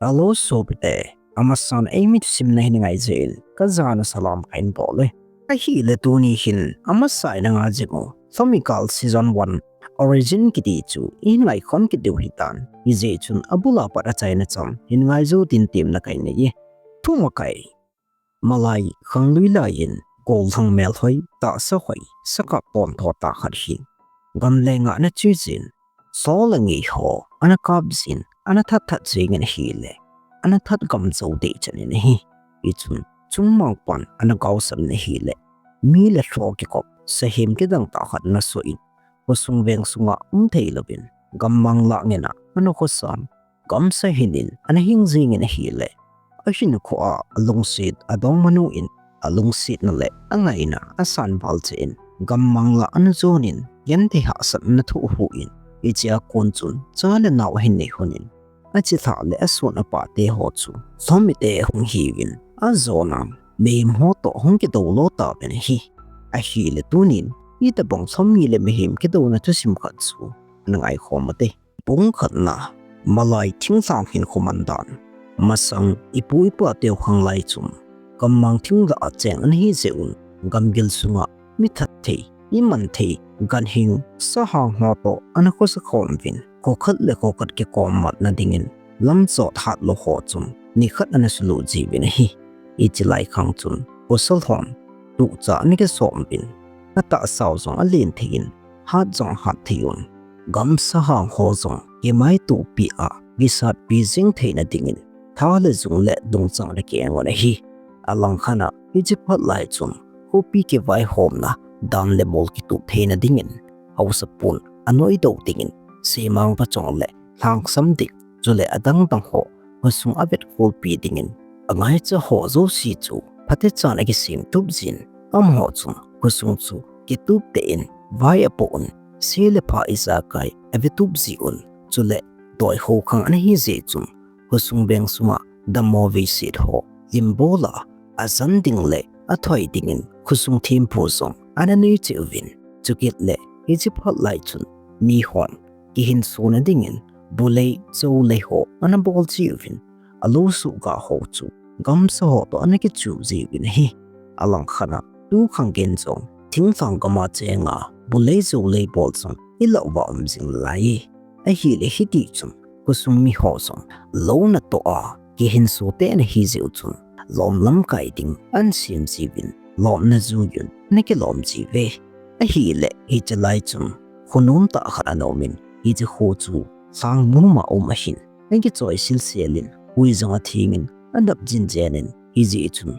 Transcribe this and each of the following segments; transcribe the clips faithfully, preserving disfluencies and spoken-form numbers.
Hello sopite, amasan eimi thusim nahin ngai jeh in kajana salam kahin bol e. Ahile tuni hin amasa in anga jing u Lhomi Gal Season one Origin kiti chu ihin ngaikhom kit diu hitan, hijeh chun abula pat achaina cham hin ngai jou tin temna kahin nei e. Thumakai. Malai khanglui laiyin gollhang melhoi, tahsa hoi, sakap tontho tah khat hin gamlenga ana che jin, sol le ngei ho ana kap jin, ana that that jingin ahile, ana that gam jou deh chan in ahi. Hichun chungmang pan ana gaosap in ahile, mi le lho kikop, sahem kidang tah khat ana soh in, khosung veng sunga um thei louvin gammang lah ngen a ana khosan, gamsa hinin ana hing jingin ahile, ahinkhoa alungset adongmanu in alungsetna le angaina asan val cheh in gammang lah ana jon in, genthei hahsatna ana thoh hu in, hichea kon chun cha le nao ahin nei lhon in, achilhah le ason apah te ho chu Lhomite ahung hiuvin, ajona mihem ho toh ahung kidou lo tauvin ahi. Ahile tunin itobang Lhomi le mihem kidouna thusim khat chu ana ngaikhom ute. Bung khatna, malai thinglhang hinkho man dan. Masang ipu ipa teu khanglai chun gammang thing lah a cheng ana hi jeh un, gamgil sunga mi that thei, iman thei, ganhing, sahang ho toh ana khosa khom uvin, kho khat le kho khat kikom matna dingin lamchot hat lou ho chun nikhat ana sulu jiuvin ahi. Hiche lai khang chun pasal hon tucha ana kisop uvin, atahsau jong alen thei in, hat jong hat thei un, gamsahang ho jong kimaitopi a kisatpi jing theina dingin tha le jung le dungchang ana keng un ahi. Alangkhat a hiche phat lai chun khopi kivaihomna dan le mol kitup theina dingin haosa pon anoidoh dingin semang vachong le lhangsam dik, chule adang dang ho khosung avetkolpi dingin angaicha ho jouse chu phatechan akisem tup jin, amaho chun khosung chu kitup tah in vai apoh un, se le pha ijakai avetup ji un, chule doi ho khang ana hi jeh chun khosung veng sunga dammo veiset ho limbola ajan ding le athoi dingin khosung thempu jong ana nei cheh uvin, chukit le hiche phat lai chun mihon kihinsona dingin bulei, joulei ho ana bol cheh uvin, alou suhgah ho chu gamsa ho toh ana kichu jiuvin ahi. Alangkhat a tukhang geiyin jong thinglhang gam a chenga bulei joulei bol jong ilah uva um jing nalai e. Ahile hiti chun khosung miho jong lou natoh a kihinso tah ana hi jeh u chun lom lamkai ding ana sem jiuvin, lomna jui un ana kilom jiuve. Ahile hiche lai chun kho nomtah khat ana um in, hiche kho chu lhang mum a um ahin, ana kichoi silsel in, hui jong atheng in, adap jinjen in, hijeh chun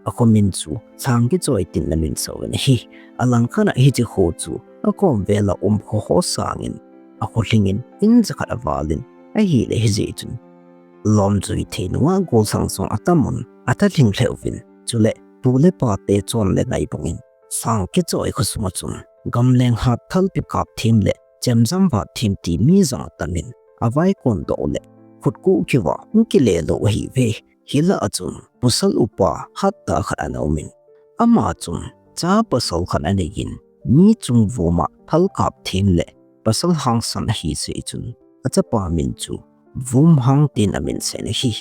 akho min chu lhang kichoi tin ana minsa uvin ahi. Alangkhat a hiche kho chu akom vel a um kho ho sangin akho lhingin in jakhat aval in, ahile hijeh chun lom jui thei nunga gollhang jong atam un, atha lhing lheh uvin, chule pu le pa te chon le ngai bangin lhang kichoi khosunga chun gamleng hat, thalpi kap them le chemjam vat them ti mi jong atam in, avaikondoh u le khutkuh kiva hung kile lou ahiuve. Hilah a chun pasal upa hattah khat ana um in, ama chun cha pasal khat anei in, mi chung vum a thal kap them le pasal hangsan ahi jeh chun achapa min chu Vumhang tin amin sah in ahi.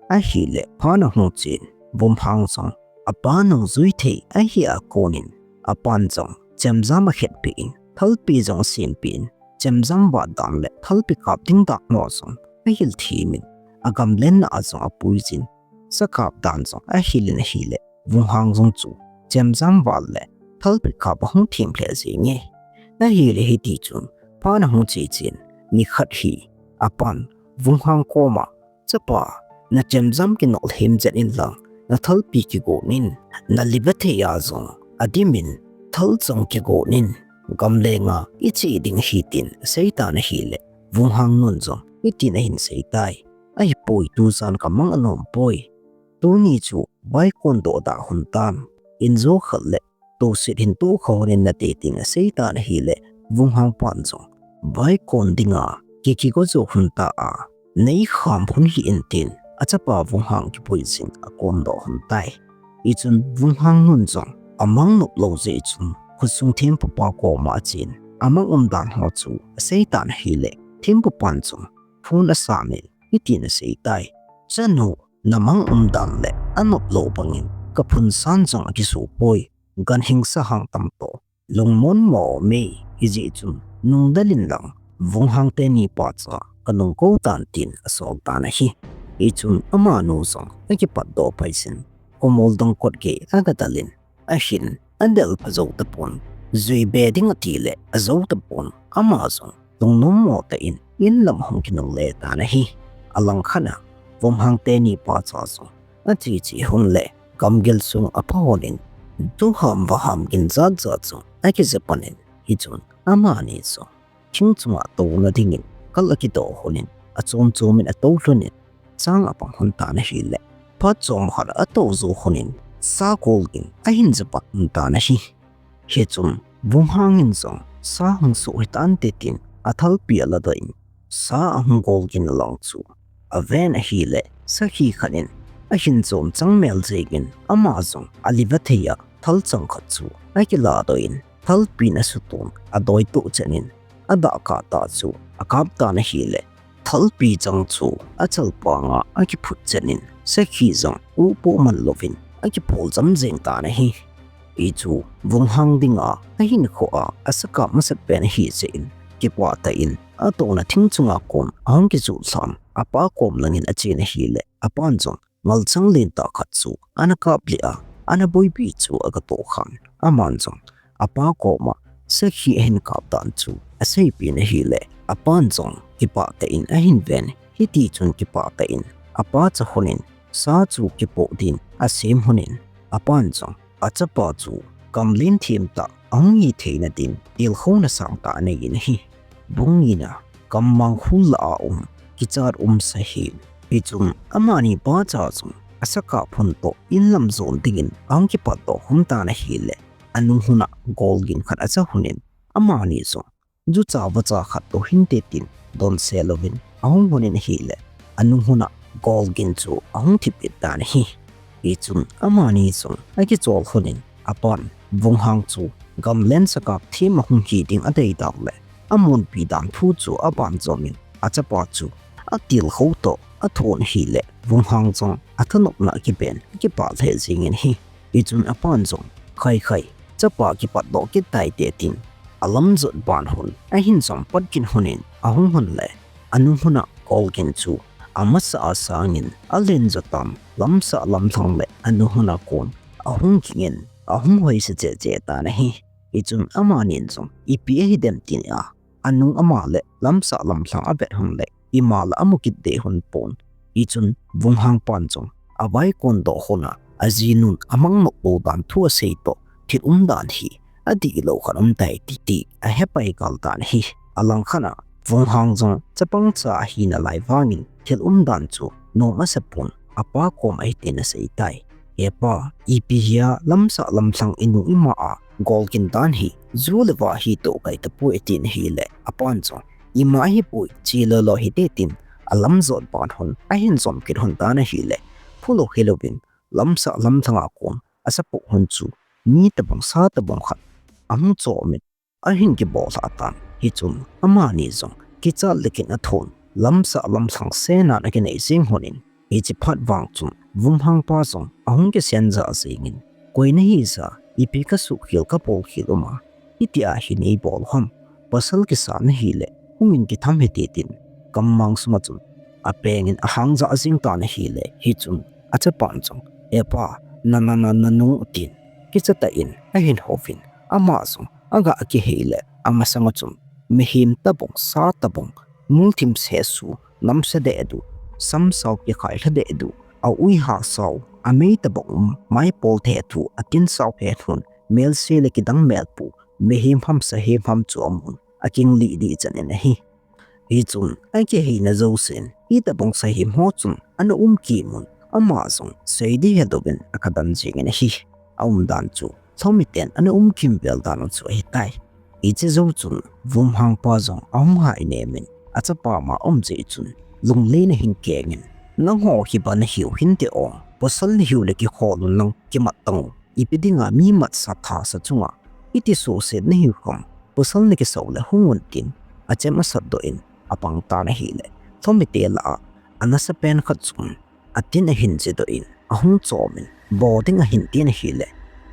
Ahile phat ana hung chen, Vumhang jong apa nungjui thei ahi a konin, apan jong chemjam akhetpeh in, thalpi jong asempeh in, chemjam vat dan le thalpi kap ding dan ho jong ahil them in, agamlenna a jong apui jin, sa kap dan jong ahil in ahile, Vumhang jong chu chemjam vat le thalpi kap ahung them lheh jenge. Ahile hiti chun phat ana hung che chen, nikhat hi apan Vumhang koma, Chapa, nachemjam kinol him jet in lang, nathalpi kigon in, naliva thei a jong adim in, thal jong kigon in, gamlenga iche ding ahi tin aseitan ahile, Vumhang nun jong hitin ahin seitai. Ahipoi, tujan kamang anom poi. Tuni chu vaikon doh da hon tan. Injo khat le toset hin tohkhah hon in nate tin aseitan ahile, Vumhang pan jong vaikon dinga kikigo jo hon ta a, neikham hon hih in tin achapa Vumhang kipui jin akondoh hon tai. Hichun Vumhang nun jong amang nop lou jeh chun khosung thempupa koma achen, amang umdan ho chu aseitan ahile, thempupan jong phone asam in hitin aseitai. Chanu, namang umdan le anop lou bangin kaphunsan jong akisu poi. Ganhing sahang tamtoh lungmon mo me, hijeh chun nungdal in lang, Vunghang teni pacha kanung kou tan, tin asol tan ahi. Hichun amanu jong akipatdoh phaisin, khomol dongkot gei agadal in, ahin adel pha jou tapon, jui be ding ati le ajou tapon, ama jong lungnom mo tah in in lam ahung kinungle tan ahi. Alangkhat a Vunghang teni pacha jong acheche hon le gamgil sung apha hon in, tuham vaham gin jatjat jong akijep hon in, hichun amani jong thing chunga touna dingin kal akidoh hon in, achom chom in atou lhon in, chang apang hon tan ahile, phat chom khat atou jou hon in, sa gol gin ahin jep pat hon tan ahi. Hichun Vunghang in jong sa hung soh hitante tin athalpi aladoh in, sa ahung gol gin lang chu aven ahile, sakhi khat in ahin chom chang mel jengin, ama jong aliva thei a thalchang khat chu akiladoh in, thalpi in asuton, adoitoh chet in, adah kah tah chu akap tan ahile, thalpi chang chu achalpang a akiphut chet in, sakhi jong upoh man louvin akiphol jam jeng tan ahi. Hichu Vunghang dinga ahinkho a asakap masat pen ahi jeh in, kipah tah in atouna thing chunga kon ahung kijuh lhan, apa kom langin achen ahile, apan jong ngalchang lentah khat chu ana kap lih a, ana boipi chu agatoh khan, aman jong apa koma sakhi ahin kap dan chu aseipeh in ahile, apan jong kipah tah in ahin ven. Hitichun kipah tah in apa cha hon in, sa chu kipoh din asem hon in, apan jong achapa chu gamlen them tah ahung hi theina din tilkhouna sangtah anei in ahi. Bung nina. Gammang khul lah a um, kichat um sahim. Hichun amani pacha jong asakap hon toh in lam jon dingin ahung kipatdoh hon tan ahile, anung hon a gol gin khat acha hon in, amani jong jucha vacha khat toh hinte tin donse louvin ahung hon in ahile, anung hon a gol gin chu ahung thip it tan ahi. Hichun amani jong akichol hon in, apan Vunghang chu gamlen sakap them ahung hi ding adei dan le amonpi dan thu chu abanjom in, achapa chu atilkhou toh athon ahile, Vunghang jong athanopna akiben akipah lheh jeng in ahi. Hichun apan jong, khai khai, chapa kipatdoh kit taite tin, alamjot ban hon ahin jom pat kit hon in ahung hon le, anung hon a gol gin chu amasa a sangin alen jo tan, lamsah lamlhang le anung hon a kon ahung ging in ahung hoise cheh cheh tan ahi. Hichun amanin jong ipi ahidem tin a, anung ama le lamsah lamlhang avet hon le, ima la amu kit deh hon pon. Hichun Vunghang pan jong avaikon doh hon a, ajinun amang nop lou dan thu asei toh, thil umdan hi adihlou khat um tai ti, ti ahepai kal tan ahi. Alangkhat a Vunghang jong chapang cha ahina lai vangin thil umdan chu nom asa pon, apa kom ahi tin asei tai. He pa, ipi hia lamsah lamlhang inu ima a gol gin dan hi ju le va hi toh kai tapoi, atin ahile, apan jong, ima ahipoi, che lolo hite tin alamjot ban hon ahin jom kit hon tan ahile, phulou hilouvin lamsah lamlhang a kon asapoh hon chu mi tabang sa tabang khat ahung chom in ahin kibol lhah tan. Hichun amani jong kichat le kin athon, lamsah lamlhang senan akinei jeng hon in, hiche phat vang chun Vunghang pa jong ahung kisen jah jeng in, koi nahi ja, ipi kasuhkhel kabol khel um a, hitia hi neibol u ham, pasal kisa nahi le hungin kitham hite tin, gammang sunga chun apeng in ahang jah jeng tan ahile, hichun achapan jong, e pa, na, na, na, nanu, tin kichatah in ahin houvin, ama jong aga kihei le, amasang a chun mihem tabang, sa tabang, multhim sesu, namse dehdu, samsao kikhai lha dehdu, a uiha sao, amei tabang um, maipol thethu, atin sao phet hon, melse le kidang melpu, mihem ham sahem ham chu amun, akinglih dih chan in ahi. Hichun akiheina jousen, hitabang sahem ho chun ana um kimun, ama jong sei dih hedouvin akha dan jeng in ahi. Aumdan chu lhomiten ana um kimvel dan u chu ahitai. Hiche jou chun Vunghang pa jong ahung hai nemin, achapa ma aum jeh chun lungleina ahin kengin, nangho hi ba nahiu hinte o, pasal nahiu le kikhol un lang kimat tang u, ipi dinga mi matsa thasa chunga hiti sohset nahiu ham, pasal nakisou le hung un, tin achem asatdoh in apang tan ahile, lhomite lah a anasapen khat chun atin ahin chedoh in, ahung chomin, bol ding ahin tin ahile,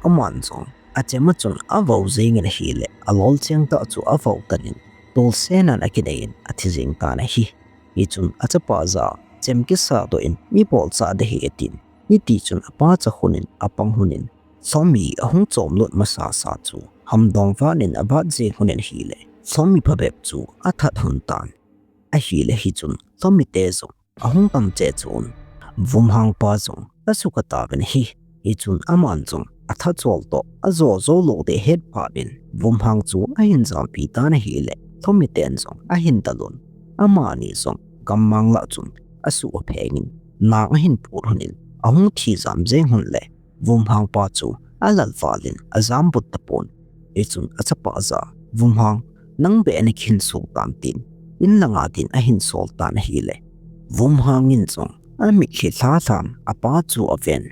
aman jong, achema chun avau jingin ahile, alol cheng tah chu avau tan in, tolsenan akinei in, athi jing tan ahi. Hichun achapa jah a, chem kisa doh in, ibol cha ding ahi atin, hiti chun apa cha khun in, apang khun in, Lhomi ahung chom lut masasa chu, hamdong vat in avat jing khun in ahile, Lhomi phabep chu athat khun tan. Ahile hichun, Lhomi te jong, ahung tam cheh chun, Vumhang pa jong, asuka tauvin ahi. Hichun aman jong, atha chol toh, ajo jou lou ding ahet phat in, Vumhang chu ahin jampi tan ahile, Lhomi ten jong, ahin dalun. Amani jong, gammang lah chun, asuh apheng in, nang ahin put khun in, ahung thi jam jeng khun le, Vumhang pa chu, alal val in, ajam but tapon. Hichun achapa jah a, Vumhang, nang beh ana kihin so tan tin, in langa din ahin sol tan ahile, Vumhang in jong, amitlhi lhalhan, apa chu aven,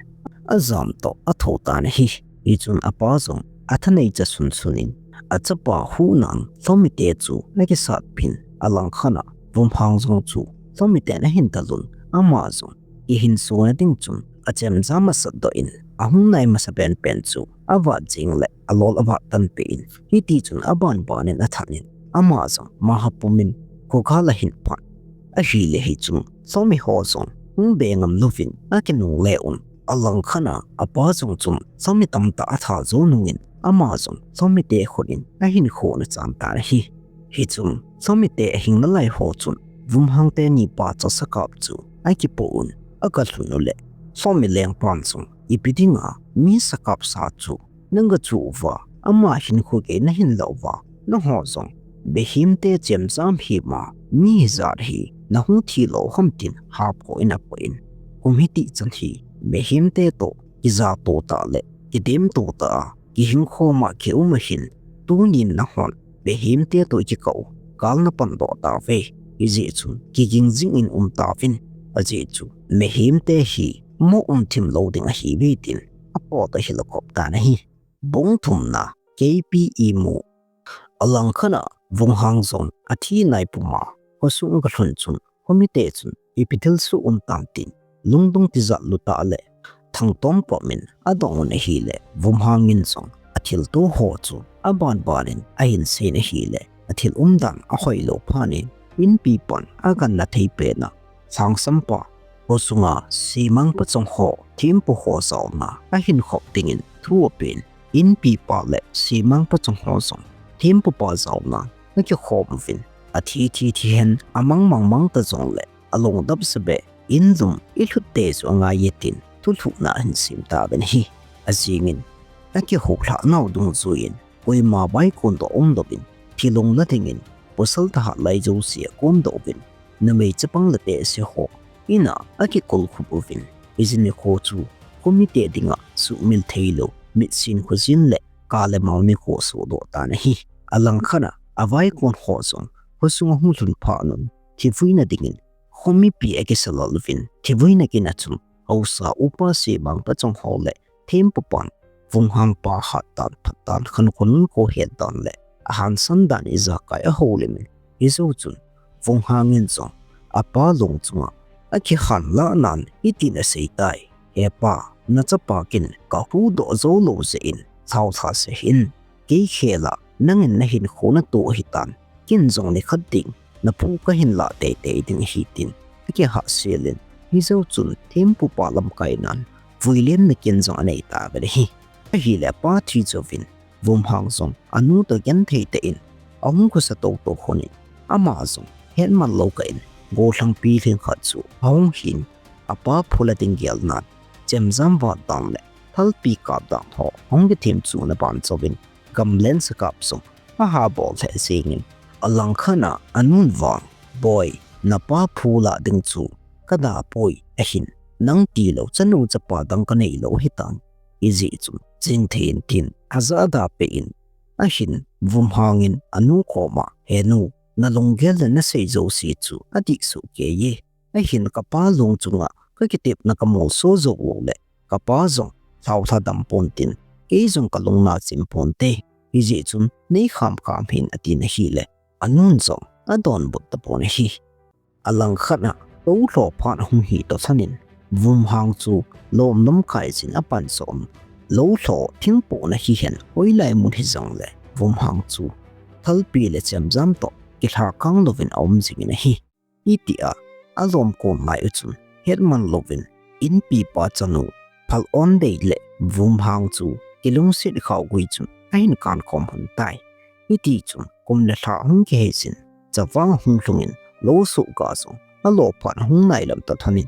ajam toh, atho tan ahi. Hichun apa jong, athanei cha sunsun in, achapa hunan, Lhomi te chu, akisat pin, alangkhat a, Vumhang jong chu, Lhomi ten ahin dalun, ama jong, kihin sona ding chun, achemjam masat doh in, ahung nai masa penpen chu, avat jing le, alol avat tanpeh in, hiti chun abanban in athat in, ama jong, maha pumin, khogal ahin phan. Ahile hichun, Lhomi ho jong, hung be ngam louvin, akinungle un, alangkhat a, apa jong chun, Lhomi tamtah atha jou nungin, ama jong, Lhomi te khun in, ahin khona chan tan ahi. Hichun, Lhomi te ahing nalai ho chun, Vumhang teni pa cha sakap chu, akipoh un, aga lhun u le, Lhomi lengpan jong, ipi dinga, mi sakap sa chu, nanga chu uva, ama hinkho gei nahin lah uva, nangho jong, mihem te chemjam hima, mi hijat hi, nahung thi lou ham tin, hapho in apoh in. Kum hiti chan hi, mihem te toh, kija to tah le, kidem to tah a, kihinkho ma kium ahin, tunin nanghon, mihem te toh kikah u, gal napan doh tauve, hijeh chun, kiging jing in um tauvin, ajeh chu, mihem te hi, mo um thim lou ding ahiuve tin, apot ahil khop tan ahi. Bung thumna, K P imu. Alangkhat a, Vumhang jong, athi nai puma, khosung aga lhun chun, Lhomi te chun, ipi thilsoh um tam tin, lungdong tijat lut tah le, thangtom pom in, adong un ahile, Vumhang in jong, athilto ho chu, abanban in, ahin sei in ahile, athil umdan, ahoi lou phat in, inpi pan, aganna thei pen a, Lhangsampa, khosunga, Semang pachong ho, thempu ho jaona, ahin khop dingin, thu apen, inpi pa le, Semang pachong ho jong, thempu pa jaona, akikhom uvin, athi thi thi hen, amang mang mang ta jongle, alungdam sa beh, in lum, ilhut tei chu angai e tin, thulhuhna ahin sem tauvin ahi. Ajingin, akihou lhah nau dungjuiyin, koima vaikon toh umlouvin, thilong la dingin, pasal thahat lai jouse akondoh uvin, numei chapang le tehse ho, in a, akikol khup uvin, hijeh in kho chu, khomi te dinga, suhmil theilou, mitsin khojin le, ka le mal nikho sohdoh tan ahi. Alangkhat a, avaikon ho jong, khosunga hung lhun phat un, thivuina dingin, khomipi akisa lal uvin, thivuina kin a chun, haosa upa Semang pachong ho le, thempu pan, Vumhang pa hatdan, phatdan, khankho nunkho hetdan le, ahansan dan ijakai ahoulimin, hijou chun, Vumhang in jong, apa lung chunga, akihan lahnan, hitin asei tai, He pa, nachapa kin, kahuhdoh jou lou jeh in, lhaolha sah hih in, kei khel a, nangin nahinkho natoh ahitan, ken jong nikhat ding, naphu kahin lah teitei ding ahi tin, akihahsel in, hijou chun, thempu pa lamkainan, vuilemna ken jong anei tauvin ahi. Ahile apa thi jouvin, Vumhang jong, anu toh genthei tah in, ahung khosa toto khun in, ama jong, hetman lou kah in, gollhang pilhing khat chu, ahung hin, apa phu la ding gelnan, chemjam vat dan le, thalpi kap dan ho, ahung kithem chuna ban jouvin, gamlen sakap jong, aha bol lheh jengin, alangkhat a, anun vang, Boi, napa phu lah ding chu, kada poi, ahin, nang tilou, chanu chapa dang kanei lou ahitan, hijeh chun, chingthei in tin, ajah ada peh in, ahin, Vumhang in, anu koma, He nu, nalunggel le nasei jouse chu, adih soh kei e, ahin, kapa lung chunga, kakitepna kamolso jou lou le, kapa jong, lhaolha dam pon tin, kei jong kalung nachim ponte, hijeh chun, nei khamkham hih in atin ahile, anun jong, adonbut tapon ahi. Alangkhat a, toulho phat ahung hi toh lhon in, Vumhang chu lom lamkai jin apan sah in, lou lho thingpohna hihen hoilai mun hijongle Vumhang chu thalpi le chemjam toh kilhakang louvin aum jingin ahi. Hitia alom kon lai u chun hetman louvin inpipa chanu Phalondei le Vumhang chu kilungset khao gui chun ahin kankhom lhon tai. Hiti chun kum le lha hung kihei jin, chavang hung lhungin lou sohkah jong alo phat hung nailam ta lhonin,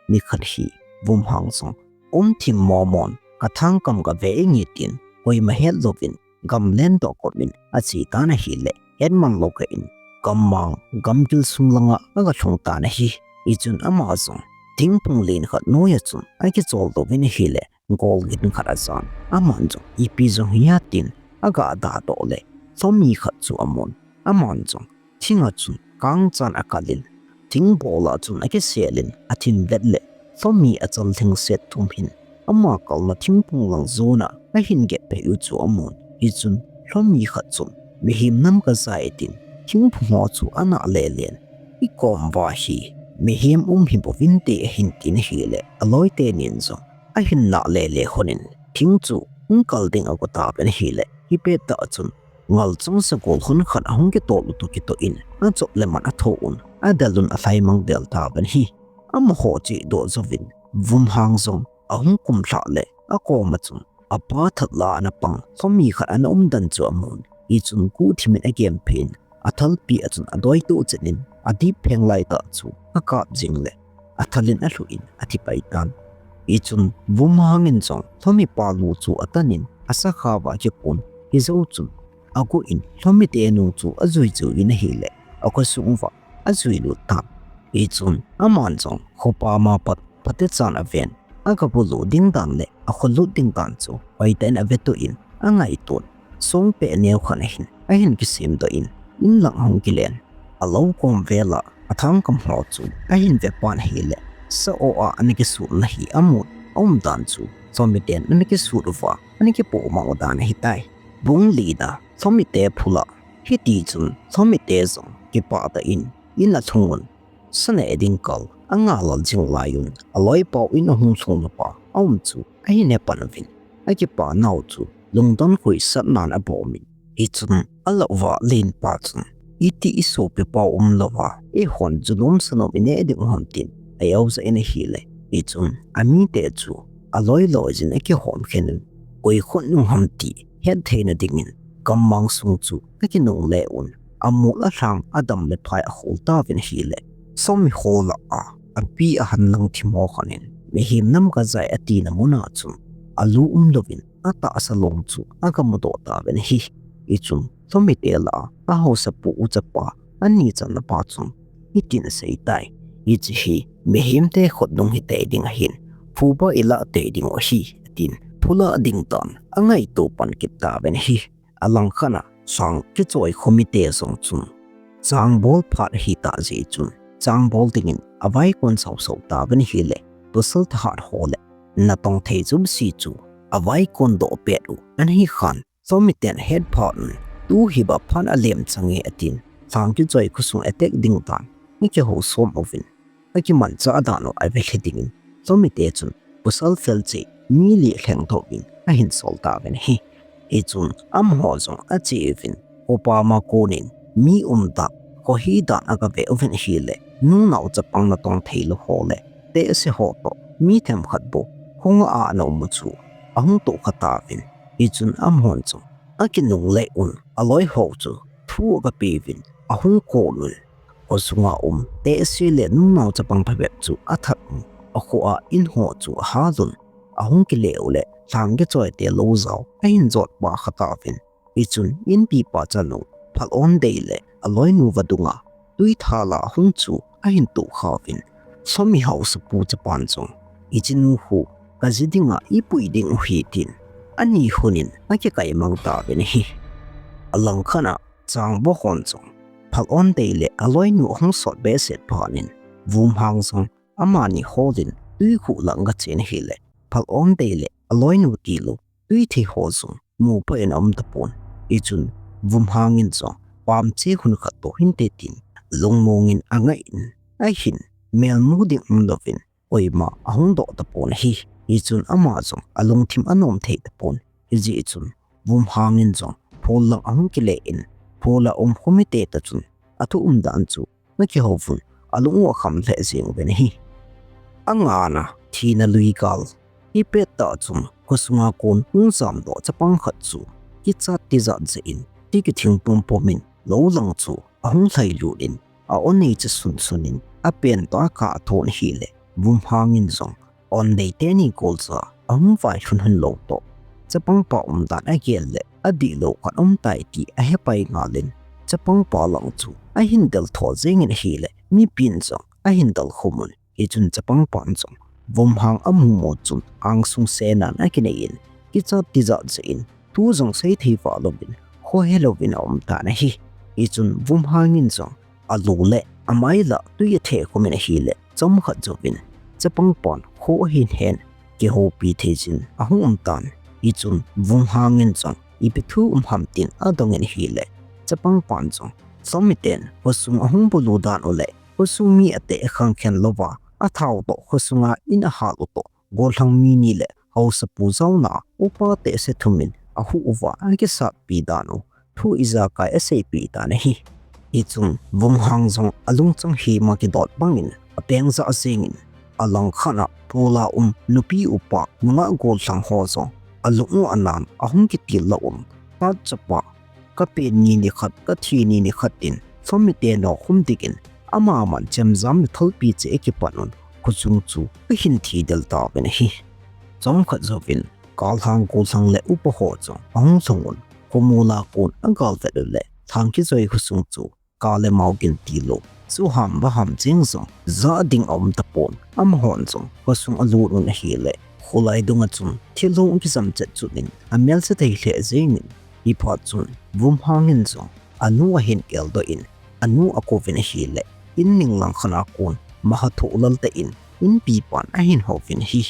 nikhat hi Vumhang jong umthim momon kathangkam kave inge tin koima het louvin gamlen doh kop in ache tan ahile, hetman lou kah in gammang gamgil sung langa aga lhung tan ahi. Hichun ama jong thingphung len khat noiya chun akichol doh in ahile, gol gin khat ajan, aman jong ipi jong hiya tin aga dah doh le, lhomi khat chu amun. Aman jong thinga chun kangchan akalin, thingbola chun akiselin, athim vet le lhomi achal lhingset thum hin ama kalna thingphung lang jona ahin gep phei u chu amun. Hichun lhomi khat chun, mihem nam kajai tin thingphung ho chu anah lelen, ikom uva hi mihem um hibou vinte ahin tin ahile, aloi tenin jong ahin nah lele lhonin thing chu hung kal ding ago tauvin ahile, hipet tah chun ngal chang sagol hon khat ahung kitol u toh kitoh in, achop le man atho un, adel un alhaimang del tauvin ahi. Amaho cheh doh jouvin Vumhang jong ahung kumlhah le akoma chun apa that la ana pang lhomi khat ana um dan chu amun. Hichun guhthim in agem phei in, athalpi a chun adoi toh chen in, adip pheng lai tah chu akap jing le, athal in alhu in athi pai tan. Hichun Vumhang in jong lhomipa lu chu atanin, asakhao va akikon, hijou chun agu in lhomite nung chu ajui jui in ahile, akhosung uva ajui lut tan. Hichun aman jong khopa ma pat phatechan aven, agabulu ding dan le akholut ding dan chu hoitah in avetuh in, angaiton, songpeh neo khat ahin, ahin kisem doh in, in lang ahung kilen. Alou kom vela athangkam ho chu ahin ve pan ahile, sa-o a ana kisutna hi amun, aum dan chu lhomiten ana kisut uva ana kipoh mang u dan ahitai. Bung lina, lhomite phula. Hiti chun lhomite jong kipah tah in in alhung un, sa neh ding kal angalal jing lai un, aloipau in ahung lhung napa aum chu ahin he pan uvin, akipa nau chu lungdon khoisatnan abomin. Hichun alah uva lenpa chun, iti isopipau umlouva eihon julom sanom ineh ding u ham tin a-eojah in ahile, hichun amite chu aloi loi jin akihom khen un, koi khut nung ham ti hettheina dingin gammang sung chu akinungle un, amol alhang adam le phai akhol tauvin ahile, lhomi ho lah a api ahin lang thim ho khat in mihem nam kajai atina muna chun alu umlouvin atahsa long chu agamudoh tauvin ahi. Hichun lhomite lah a ahaosapu uchapa ani channa pa chun hitin aseitai, hiche hi mihemte khutnung hitei ding ahin, phuba ilah tei ding u ahi, atin. Phulah ding dan angaito pan kit tauvin ahi. Alangkhat a lhang kichoi khomite jong chun changbol phat ahitah jeh chun, changbol dingin avaikon sausau tauvin ahile, pasal thahat ho le natong thei jouse chu avaikon doh pet u ana hikhan, lhomiten ahet phat un, tu hiba phat alem change atin, lhang kichoi khosung attack ding dan akihou som uvin, akimanchah dan u avelhe dingin, lhomite chun pasal felcheh mi li lhengdoh in ahin sol tauvin ahi. Hichun amaho jong ache uvin, khopa ma konin mi um dan, kho hi dan agave uvin ahile, nunao chapang natong theilou ho le tehse ho toh mi themkhat bou khonga ana um u chu ahung tohkha tauvin. Hichun amahon chu akinungle un, aloi ho chu thu agapeuvin, ahung kol un, khosunga um tehse le nunao chapang phabep chu athat un, akhoa in ho chu ahal un, ahung kile u le lhang kichoite lou jao ahin jotpa kha tauvin. Hichun inpipa chanu Phalondei le aloinu vadunga twi thala hung chu ahin tohkhauvin, lhomi haosapu chapan jong, hichenu khu kaji dinga ipui ding u ahi tin, ani hunin akikaimang tauvin ahi. Alangkhat a changbo hon jong Phalondei le aloinu ahung sot behseh phat in, Vumhang jong amani holin twikhuh lang gachen ahile, Phalondei le aloinu tilou twithei ho jong mupha in aum tapon. Hichun Vumhang in jong pamche hun khat toh hinte tin lungmong in angai in, ahin melmu ding umlouvin, koima ahung doh tapon ahi. Hichun ama jong alungthim anom thei tapon. Hijeh chun Vumhang in jong phul lang ahung kile in, phul a um khomite toh chun athu umdan chu ana kihouvun, alung u akham lheh jeng uvin ahi. Angana thina lui gal hi pettah chun khosunga kon hung jamdoh chapang khat chu kichat tijat jeh in, ti kithing pumpum in lou lang chu ahung lhailut in, a-on nei cha sunsun in, apen toh akah athon ahile, Vumhang in jong on nei teni gol cha ahung vailhun hun lou toh, chapangpa umdan agel le adihlou khat umtai ti ahepai ngal in, chapangpa lang chu ahin del tho jeng in ahile, mipin jong ahin del khum un. Hichun chapangpan jong Vumhang amu mu chun angsung senan akinei in, kichat tijat jeh in, thu jong seithei vah louvin, khohe louvin aumtan ahi. Hichun Vumhang in jong alu le amai lah tui athe khum in ahile, chomkhat jouvin chapangpan kho ahin hen, kihoupi thei jin ahung umtan. Hichun Vumhang in jong ipi thu um ham tin adong in ahile, chapangpan jong Lhomiten khosung ahung bulu dan u le khosung mi ateh khang khen louva, athao toh khosunga in ahal u toh, gollhang mi ni le haosapu jaona upa tehse thum in ahuh uva akisatpi dan u thu ijakai aseipeh tan ahi. Hichun Vumhang jong alungchang hima kidot bangin apeng jah jeng in, alangkhat a phul a um nupi upa nungah gollhang ho jong alung u anan ahung kitil lah un, khat chapa kapen ni nikhat, kathi ni nikhat tin Lhomite nokhum dingin amaman chemjam le thalpi cheh akipan un, khochung chu ahin thi del tauvin ahi. Chomkhat jouvin gollhang, gollhang le upa ho jong ahung lhung un, khomol a kon agalvet u le lhang kijoi khochung chu ka le mao gin tilou, chu ham ba ham jeng jong ja ding aum tapon, amahon jong khosung alut un ahile, kholai dunga chun thil hung kijam chet chun in amelse thei lheh jeng in, hiphat chun Vumhang in jong anu ahin geldoh in, anu akouvin ahile, in ning langkhat a kon maha thoh lal tah in inpipan ahin houvin ahi.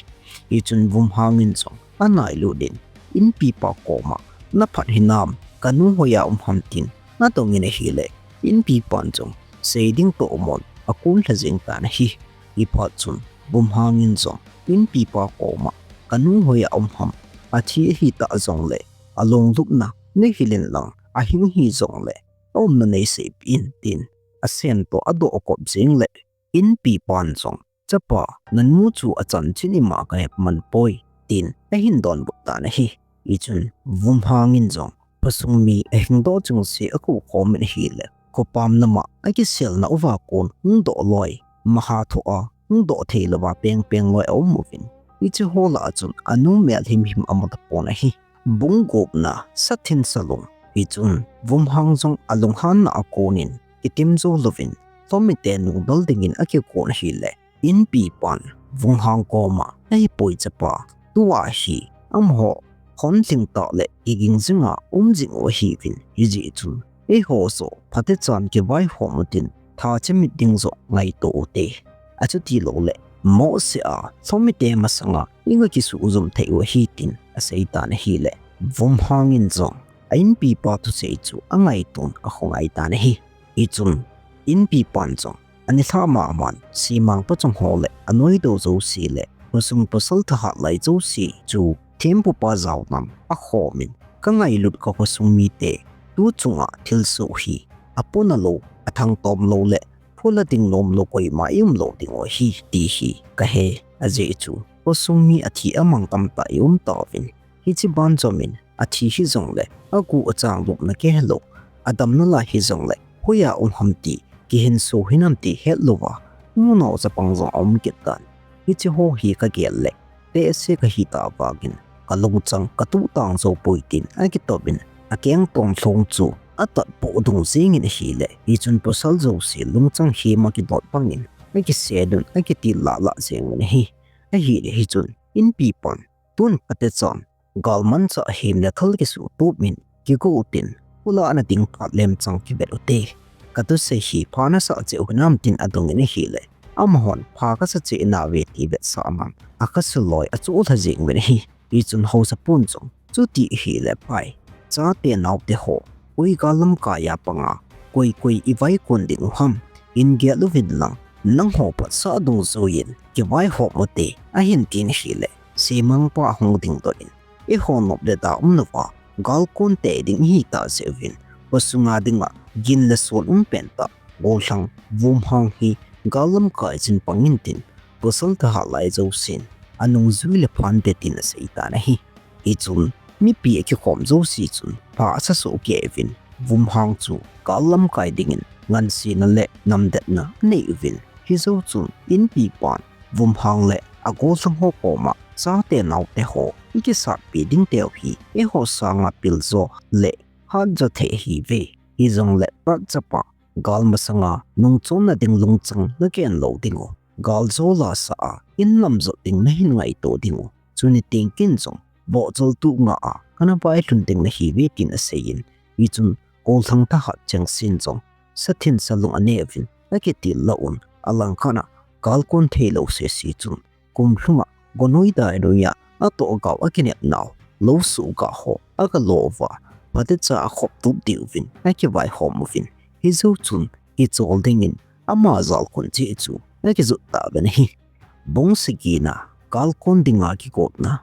Hichun Vumhang in jong anailut in, inpipa koma, naphat hinam, kanu hoiya um ham tin adong in ahile, inpipan jong sei ding toh umlou in akon lha jeng tan ahi. Hiphat chun Vumhang in jong inpipa koma, kanu hoiya um ham, athi ahitah jongle alunglupna nahil in lang, ahing hijongle aumna neiseipi in tin, asen toh adoh akop jeng le, inpipan jong, chapa, nanu chu achanchin ima kahe man poi, tin ahin donbut tan ahi. Hichun Vumhang in jong khosung mi ahingdoh chengse akou khom in ahile, khopam lama akiselna uva kon hung doh loi, maha thoh a hung doh thei louva pengpeng loi aum uvin, hiche ho lah a chun anu mel himhim amu tapon ahi. Bung gupna, Sathin Salung. Hichun Vumhang jong alunghanna a konin kitim jou louvin, Lhomite nungdal dingin akigon ahile, inpipan Vumhang koma, ahipoi chapa, tua hi amaho honlhing tah le kiging jinga um jing u ahiuvin, hijeh chun eiho joh phatechan kivaihom utin, tha chemit ding joh ngaito ute. Achuti loule, mohseh a Lhomite masanga inga kisuhjum thei u ahi tin aseitan ahile, Vumhang in jong a inpipa thusei chu angaiton akhongai tan ahi. Hichun inpipan jong anilhah maman, simang pachong ho le anoido jouse le khosung pasal thahat lai jouse chu thempupa jaonan akhomin, kangailut kakhosung mite tu chunga thilsoh hi apona lou, athangtom lou le phola ding nomlou koima iumlou ding u ahi ti hi kahe, ajeh chu khosung mi athi amang tamtah ium tauvin, hiche banjomin athi hijongle agu achang lupna kihelou, adamna lai hijongle hoiya um ham ti kihinso hinam ti hetlouva munao chapang jong aum kit tan. Hiche ho hi kagel le tehse kahitah vangin kalungchang katuhtang jou poi tin akitopin, akengtong lhong chu atatpoh dung jengin ahile, hichun pasal jouse lungchang hima kidot bangin akisenun akitil lahlah jengun ahi. Ahile hichun inpipan, tun phatechan galmanchah him le thal kisuh tupin kigo utin, pulahna ding phat lemchang kivet ute. Kathusei hi pha nasah cheh u hinam tin adongin ahile, amahon pha kasa cheh nauve ti vetsahnan akhasuloi achoh lha jenguvin ahi. Hichun haosapun jong chuti ahile pai, chate naote ho, koi gal lamkaiya panga koi koi ivaikon ding u ham, in gel uvin lang, nangho phatsah dungjuiyin kivaihom ute, ahin tin ahile, Semangpa ahung dingdoh in, eiho nop le da umlouva, gal kon tei ding ihi tah jeh uvin, khosunga dinga gin le son um pentah, gollhang Vumhang hi gal lamkai chin pang intin, pasal thahat lai jousen anungjui le phante tin aseitan ahi. Hichun, mipi akikhom jouse chun pha asa soh kei uvin, Vumhang chu gal lamkai dingin ngansena le namdetna anei uvin, hijou chun inpipan Vumhang le agollhang ho koma chate naote ho ikisatpi ding teu hi eiho sanga piljo le hatjo thei ahiuve. Hijongle phat chapa, gal masanga nungchonna ding lungchang nagen lou dingu, galjou lasah a in lam jot ding nahin ngaito dingu, chuni tengkin jong vohjol tuh nga a kana vailhun ding nahiuve tin aseiyin, hichun gollhang thahat chengsen jong sathin salung aneuvin akitil lauvin, alangkhat a gal kon theilou sese chun kum lhunga gonoi dainoi a atoh gao akinepnau lou suhgah ho agalo uva, phatecha akhop tup diuvin akivaihom uvin, hijou chun kichol dingin ama jalkhun cheh chu akijot tauvin ahi. Bung sagina, gal kon dinga kigotna.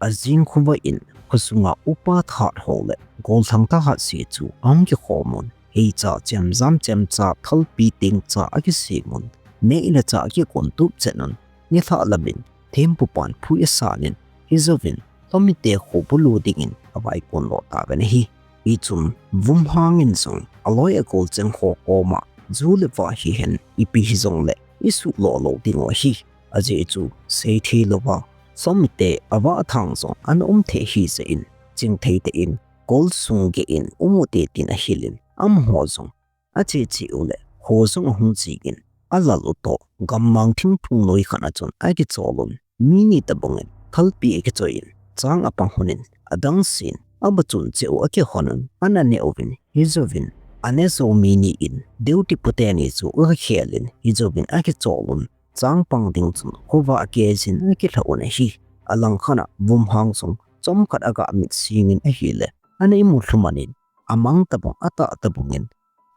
Ajing khovah in khosunga upa thahat ho le gollhang thahat se chu ahung kikhomun, heicha chemjam chemcha thalpi tengcha akisemun, neh le chah akikon tup chetnun, nilhah lamin thempupan phui asanin, hijouvin Lhomite kho bulu dingin avaikon lo tauvin ahi. Hichun Vumhang in jong aloi agol cheng ho koma, ju le vah hihen ipi hijongle isuhlo lou dingu ahi. Ajeh chu seithei louva Lhomite avah thang jong ana um thei ahijeh in, chingthei tah in gol sung geh in um ute tin ahilin, amaho jong ache che u le kho jong ahung jingin, alal u toh gammang thingphung noi khat a chun akicholun, mi ni tobangin thalpi akichoiyin, chang apang lhonin, adangsen abachun cheh u akihonun, ana neh uvin, hijouvin aneh jou mi ni in duty pu teni chu akikhelin, hijouvin akicholun, changpang ding chun khovah a keijin akilhah un ahi. Alangkhat a Vumhang jong chomkhat aga mit singin ahile, ana imu lhumanin, amang tobang atah tobangin,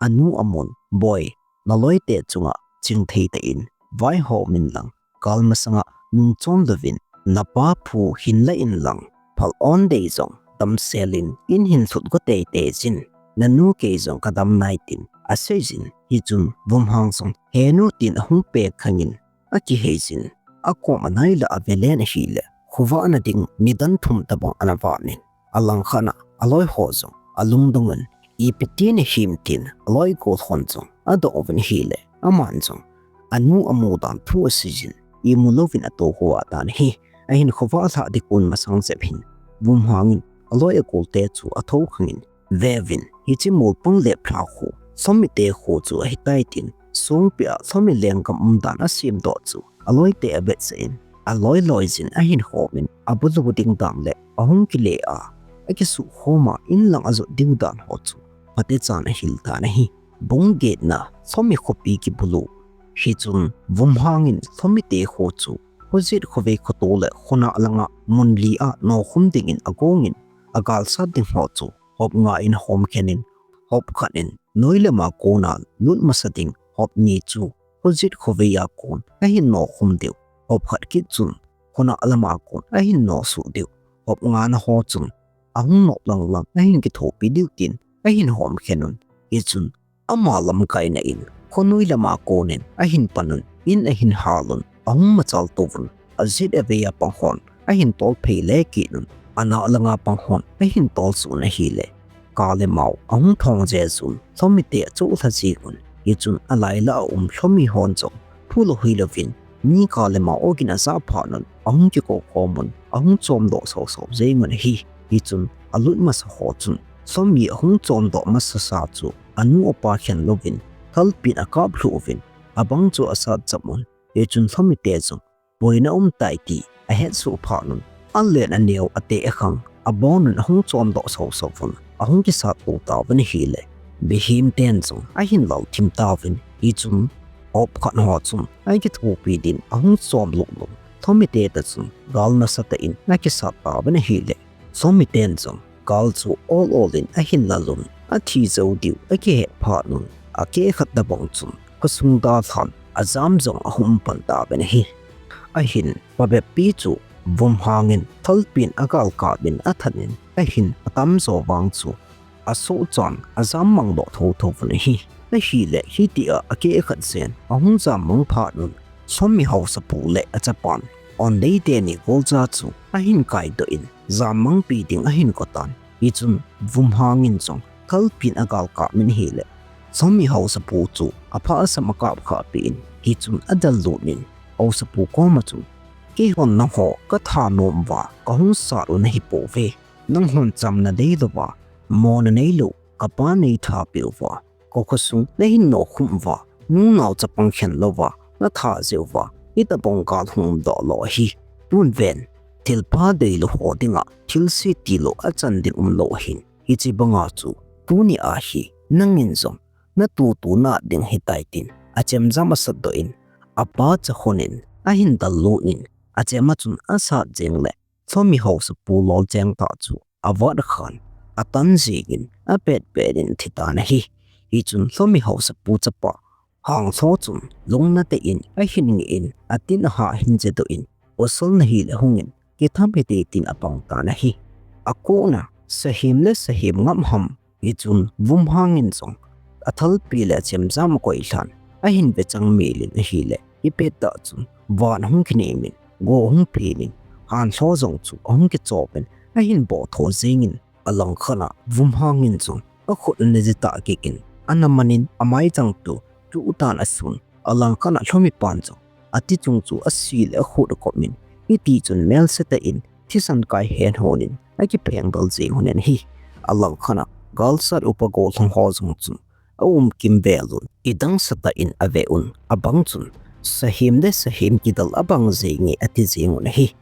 anu amun, Boi, naloite chunga chingthei tah in vaihom inlang, gal masanga nungchon louvin napa phu hinlah inlang, phal-on dei jong damselin in hin lhut go teitei jin, nanu kei jong kadam nai tin aseijin, hichun Vumhang jong henu tin ahung pek khangin, akiheijin, akom a nailah a avelen ahile, khovah na ding nidan thum tobang ana vanin, alangkhat a aloi ho jong alungdongin, ipi ti nahim tin aloi gol hon jong adoh uvin ahile, aman jong anu amu dan thu aseijin, imu louvin atoh khovah tan ahi. Ahin khovah lhah ding kon masang jep hin, Vumhang in aloi agolte chu athou khangin, Veuvin, hiche molpang leplha khu Lhomite kho chu ahitai tin, songpeh a Lhomi lenggam umdan asemdoh chu aloite avetsah in, aloi loijin ahin khomin, abulu ding dan le ahung kile a, akisukhom a inlang ajot diu dan ho chu phatechan ahil tan ahi. Bung getna, Lhomi khopi kibulu. Hichun Vumhang in Lhomite kho chu khojet khovei khoto le khonah langa mun li a nokhum dingin agongin, agalsat ding ho chu hop nga in ahomkhen in, hop khat in noi lama kona lut masa ding, hop ni chu khojet khovei a kon ahin nokhum diu, hop khat kit chun khonah lama kon ahin nosuh diu, hop nga na ho chun ahung nop lang lang ahin kithopi diu tin ahin homkhen un. Hichun ama lamkaina in khonoi lama konin ahin panun, in ahin halun, ahung machal touvun, ajet avei a pang hon ahin tolphei le kitnun, anah langa pang hon ahin tolsuh un ahile, ka le mao ahung thong jejun, Lhomite achoh lha jingun. Hichun alailah a um Lhomi hon jong phu lou hoi louvin, mi ka le mao ogin ajah phatnun, ahung kiko khomun, ahung chomdoh soso jengun ahi. Hichun alut masa ho chun Lhomi ahung chomdoh masasa chu anu apa khen louvin, thalpin akaplhuh uvin, abang chu asat chapmun. Hichun Lhomite jong boina umtai ti ahetsoh phatnun, alen aneo ate akhang abonun ahung chomdoh soso vun, ahung kisat to tauvin ahile, mihemten jong ahin lalthim tauvin. Hichun hop khat ho chun akithopi din ahung chomlut lun, Lhomite toh chun gal nasatah in akisat tauvin ahile, Lhomiten jong gal chu ol ol in ahin lalun, athi jou diu akihet phatnun, akeh khat tobang chun khosung dalhan ajam jong ahung pan tauvin ahi. Ahin, phabeppi chu Vumhang in thalpi in agalkap in athat in, ahin atamjo vang chu asohchan ajam mang doh thotho uvin ahi. Ahile, hitia akeh khat jen ahung jam mang phat un, Lhomi haosapu le achapan Onlei teni golcha chu ahin kaidoh in, jam mangpi ding ahin kotan. Hichun Vumhang in jong thalpi in agalkap in ahile, Lhomi haosapu chu apha asam akap khahpeh in, hichun adel lut in haosapu koma chun, "Keihon nangho kathanom uva kahung sat u nahipouve. Nanghon chamna deilouva, mona neilou kapa neithapeh uva, kakhosung nahin nokhum uva, nunao chapang khen louva natha jeh uva, hitobang gal hung umdoh lou ahi. Tun ven, thilpha deilou ho dinga thilse tilou achan ding umlou ahin. Hiche banga chu tuni ahi, nangin jong natutu na ding ahitai," tin achemjam asatdoh in, apa chakhun in ahin del lut in, achema chun asat jeng le, Lhomi haosapu lolcheng tah chu avat khan, atan jing in apetpet in thitan ahi. Hichun Lhomi haosapu chapa Hanglho chun lungnatah in ahin ngeh in, atin aha ahin jedoh in, "Pasal nahile hungin, kitham hite," tin apang tan ahi. Akona sahem le sahem ngap ham, hichun Vumhang in jong athalpi le achemjam akoi lhan, ahin vechang mil in ahile, hipettah chun van ahung kinem in, go ahung phin in, Hanglho jong chu ahung kichop in, ahin bohtho jeng in, alangkhat a Vumhang in jong akhut ana jetah kik in, ana man in amaichang chu tutan asun, alangkhat a Lhomi pan jong ati chung chu ase le akhut akop in, hitichun melsetah in thisan kai hen hon in akipheng bal jeng un ahi. Alangkhat a galsat upa gollhang ho jong chun aum kimvel un, kidang satah in ave un, abang chun, "Sahem le sahem kidal abang jenge," ati jeng un ahi.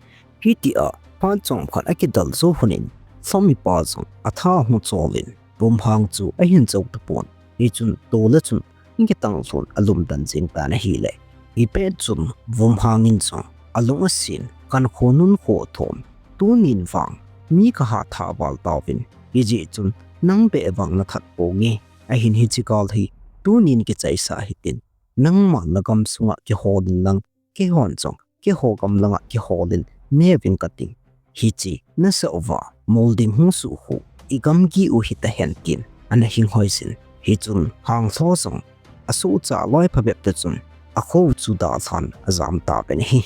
Hitia phat chomkhat akidal jou un, Lhomi pa jong atha ahung chol in, Vumhang chu ahin jou tapon. Hichun tule chun akitang lhun alum dan jeng tan ahile, hipet chun Vumhang in jong alung asen, "Kankho nunkho thom, tunin vang mi kahat tha val tauvin, hijeh chun nang beh vang nathat ponge. Ahin hiche gal hi tunin kichaisa hitin, nangma nagam sunga kihol in lang, keihon jong keiho gam langa kihol in neuving kati. Hiche nasah uva mol ding hung suh khu igamgi u hita hen," tin ana hing hoi jin. Hichun Hanglho jong asuhcha loi phabep tah chun akho chu dalhan ajam tauvin ahi.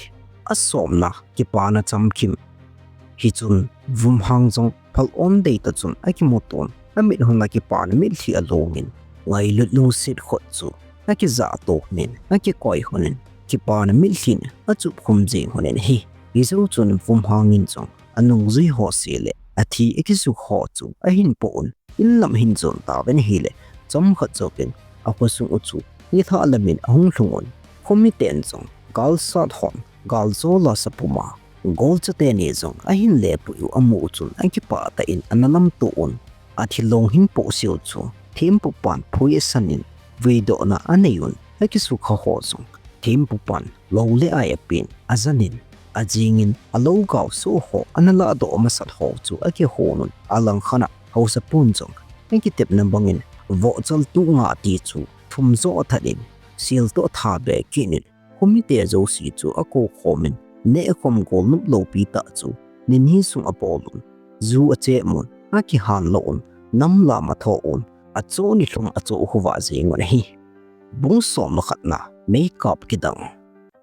Asomna, kipana chamkim. Hichun Vumhang jong phal-om dei tah chun akimuto in, amit hon a kipana mitlhi along in, ngailut lungset khut chu akijah to in, akikoi hon in, kipana mitlhi in achup khum jeng hon in ahi. Hijou chun Vumhang in jong anungjui ho seh le athi akisukh ho chu ahin po un, in lam ahin jon tauvin ahile, chomkhat jouvin akhosung u chu nilhah lam in ahung lhung un, khomiten jong galsat hon galjol a sapum a, golcha teni jong ahin lepui u amu u chun akipah tah in ana lamto un, athi long hin pohse u chu thempupan phui asan in vuidohna anei un, akisukha ho jong thempupan lou le ai apen ajan in, ajing in alou gao soh ho ana lahdoh masat ho chu akihon un, alangkhat a haosapun jong akitepna bang in vohchal tuh nga ti chu thum joh athat in, sel toh atha be kit in, khomite jouse chu akou khom in, nehkhom golnop loupi tah chu ni ni sung abol un, ju achep un, akihan lou un, nam lam athoh un, achoh ni lhum achoh khovah jeng un ahi. Bung som le khatna, Meikap kidang.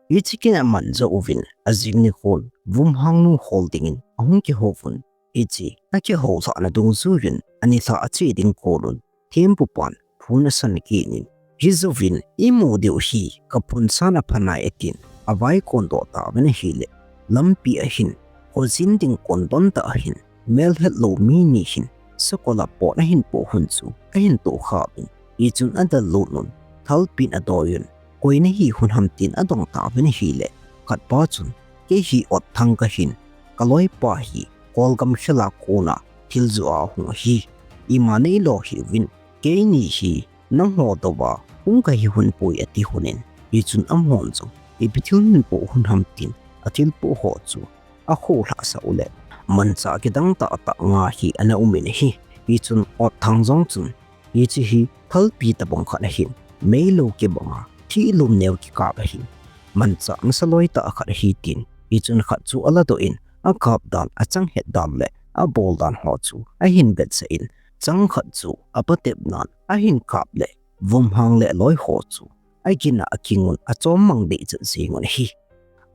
Hiche kin aman jou uvin, ajing nikhon Vumhang nu hol ding in ahung kihou vun, hiche akihoulhahna dungjuiyin anilhah ache ding kon un, thempupan phun asan kit in, hijouvin imu diu hi kaphunsan aphanai atin, avaikon doh tauvin ahile, lampi ahin, khojin ding kon don tah ahin, melhetlou mi ni hin sakol a pot ahin poh hun chu ahin tohkhah un, hichun adel lut un, thalpi in adoi un, koi nahi hun ham tin adong tauvin ahile, khatpa chun, kei hi Otthang kahin, kaloipa hi Kolgam khel a kona thil joh a hung ahi, ima neilo hih uvin, keini hi nangho douva hung kahi hun poi ati hun in, hichun amahon jong ipi thil hin poh hun ham tin athil poh ho chu akhoulhah sah uleh, manchah kidang tahtah nga hi ana um in ahi. Hichun Otthang jong chun, hiche hi thalpi tobang khat ahin, meilou kibang a kihlum neo kikap ahin, manchah masa loi tah khat ahi tin, hichun khat chu aladoh in, akap dan, achang het dan le abol dan ho chu ahin vetsah in, chang khat chu apatep nan ahin kap le, Vumhang le aloi ho chu aginah akingun achom mang deh chet jeng un ahi.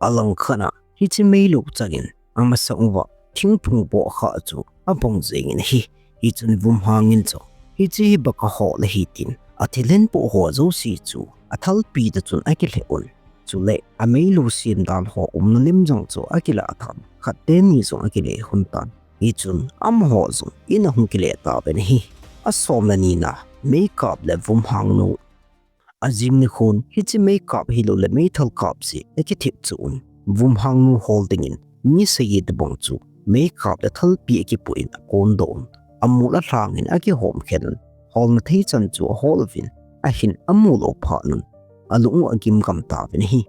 Alangkhat a hiche meilou changin amasang uva thingphung bohkha chu abong jengin ahi. Hichun Vumhang in chu hiche hi baka hol ahi tin, athilen poh ho jouse chu athalpi ta chun akilheh un. Chule ameilou sem dan ho umna lim jong chu akilah tan, khat teni jong akile hun tan. Hichun amaho jong in ahung kile tauvin ahi. Asom le nina, meikap le Vumhang nu. Ajing nikhon hiche meikap hilou le meithal kap jeh akithip chun, Vumhang nu hol dingin mi sagi tobang chu meikap le thalpi akipoh in akondoh un, amol alhangin akihom khen un, holna thei chan chu ahol uvin, ahin amol u phat un, alung u agim gam tauvin ahi.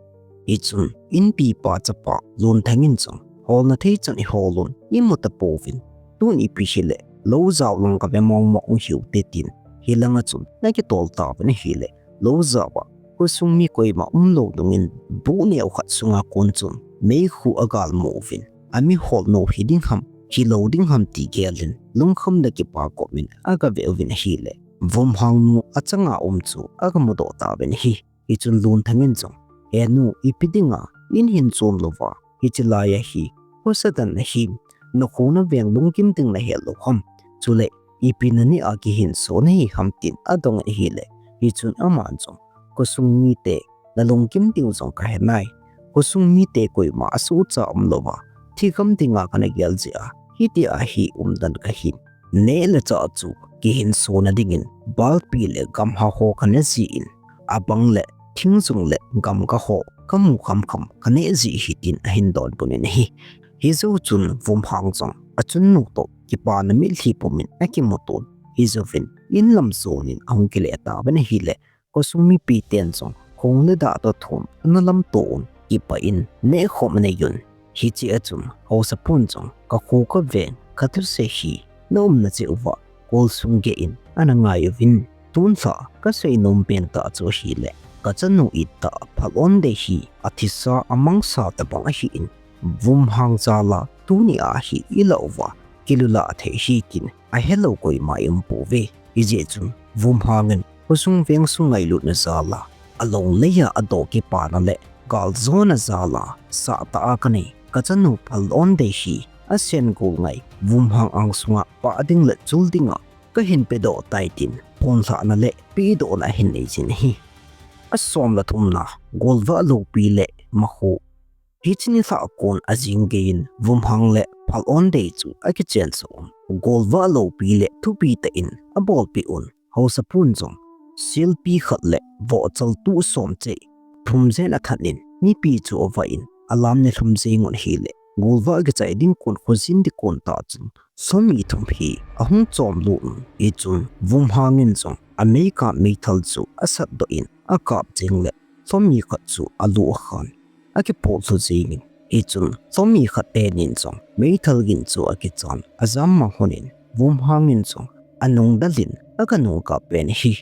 Hichun inpipa chapa Lunthang in jong, holna thei chan ihol un, imu tapouvin, tun ipi hile lou jao lang kave mong mong u hiu te tin, hilanga chun akitol tauvin ahile, lou jao a khosung mi koima umlou dungin buh neo khat sunga kon chun meikhu agalmu uvin, amihol nu hiding ham, hilou ding ham ti gelin, lungkham le kipa komin agave uvin ahile, Vumhang nu achanga um chu agamudoh tauvin ahi. Hichun Lunthang in jong, "He nu, ipi dinga in hin chon louva, hiche laiya hi khosa dan nahim, nakho naveng lungkim ding nahet lou ham? Chule ipi naneh a kihinso nahi ham?" tin adong in ahile, hichun aman jong, "Khosung mite nalungkim diu jong kahe nai. Khosung mite koima asohcha umlouva, thigam dinga kana gel jeh a hitia hi umdan kahin. Neh le chah chu kihinso na dingin balpi le gamha ho kana jih in, abang le thingjung le gamga ho kamu khamkham kaneh jeh ahi," tin ahin donbut in ahi. Hijou chun Vumhang jong achunnu toh kipana mitlhi pumin akimuto un, hijouvin inlam jonin ahung kile tauvin ahile, khosung mipiten jong khong le dah toh thum ana lamto un, kipah in nehkhom anei un. Hichea chun haosapun jong, "Kakho kaveng kathusei hi naumna cheh uva kol sung geiyin ana ngai uvin, tunlha kaseinom pen tah chu ahile, kachanu ittah Phalondei hi athisa amangsa tobang ahin, Vumhang jal a tunia hi ilah uva kilulah thei ahi tin ahelou koima ium pouve. Hijeh chun Vumhang in khosung veng sung ngailutna jal a, along leiya adoh kipana le galjona jal a sahtah a kanei kachanu Phalondei hi asen gol ngai Vumhang angsunga pah ding le chul dinga kahin pedoh tai," tin phonlhahna le pehdohna ahin nei jin ahi. Asom le thumna, Golvah loupi le makho. Hiche nilhah kon ajing geiyin Vumhang le Phalondei chu akichensah un, Golvah loupi le thupi tah in abolpeh un. Haosapun jong selpi khat le vohchal tuh som cheh thum jen athat in, mipi chu avah in alam nilhum jeng un ahile, Golvah kichai ding kon, khojin ding kon tah chun lhomi thum hi ahung chomlut un. Hichun Vumhang in jong ameikap meithal chu asatdoh in akap jeng le, lhomi khat chu alu akhan, akipolhlu jengin. Hichun lhomi khat tenin jong meithal gin chu akichan, ajam mang lhonin, Vumhang in jong anungdal in aga nungkap pen ahi.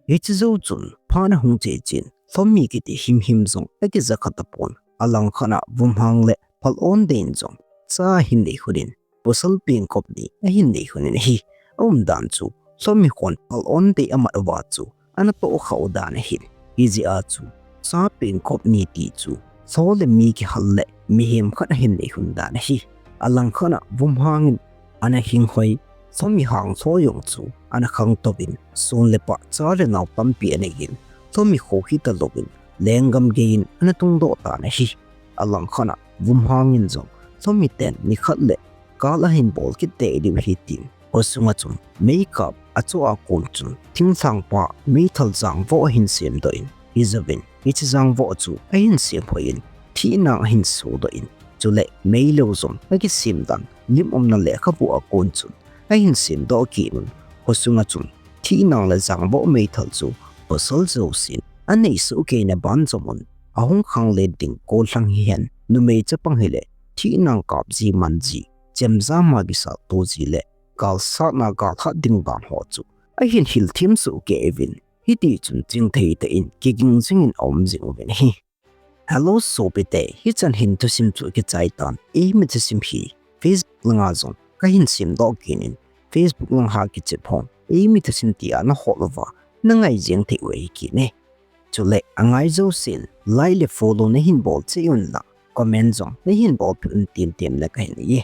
Hiche jou chun phat ahung che chen, lhomi kiti himhim jong akija kha tapon. Alangkhat a Vumhang le Phalondei in jong cha ahin nei lhonin, pasal pengkop ni ahin nei lhonin ahi. Aumdan chu lhomi hon Phalondei amat uva chu ana tohkhah u dan ahin. Hijeh a chu cha pengkop ni ti chu lho le mi kihal le mihem khat ahin nei lhon dan ahi. Alangkhat a Vumhang in ana hinghoi lhomi hang lho jong chu ana khangtou in, son le pah cha le nao tampi anei in, lhomi kho hita louvin lenggam geiyin ana tungdoh tan ahi. Alangkhat a Vumhang in jong lhomiten nikhat le gal ahin bol kit tei diu ahi tin, khosunga chun meikap achoh a kon chun thinglhang pa meithal jangvoh ahin semdoh in, hijouvin hiche jangvoh chu ahin semhoi in, thihnang ahin sodoh in, chule meilou jong akisem dan lim umna lekhabu a kon chun ahin semdoh kit un, khosunga chun thihnang le jangvoh meithal chu pasal jousen anei sohkeina banjom un, ahung khanglen ding gollhang hihen, numei chapang hile thihnang kap ji man ji, chemjam a kisatto ji le galsatna galhat ding bang ho chu ahin hilthem sohkei uvin, hiti chun chingthei tah in kiging jingin aum jing uvin ahi. Hello sopite, hichan hin thusim chu kichai tan. Eimi thusim hi Facebook langa jong kahin simdoh kit in, Facebook lang ha kichep hon eimi thusim tia nahol uva nangai jeng thei u ahi kit e. Chule angai jousen like le follow nahin bol cheh un lang, comment jong nahin bolpeh un tin temna kahin nei e.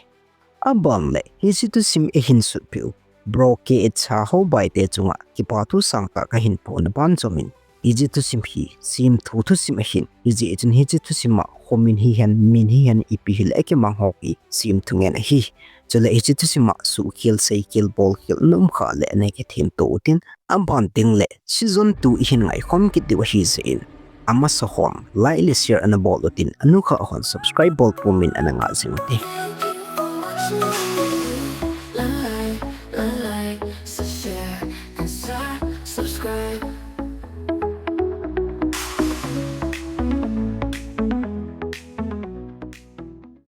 Aban le hiche thusim eihin sutpeh u Bro K H Haobai te chunga kipa thu sangtah kahin phon aban jomin, hiche thusim hi semthu thusim ahin, hijeh chun hiche thusim a khomin hihen, min hihen, ipi hile akimang ho hi semthu ngen ahi. Chule hiche thusim a suhkhel, seikhel, bolkhel ana um khah le ana kithemto utin, aban tengle season two ihin ngaikhom kit diu ahijeh in, amasa hon like le share ana bol utin, anukhah hon subscribe bol pumin ana ngah jing ute.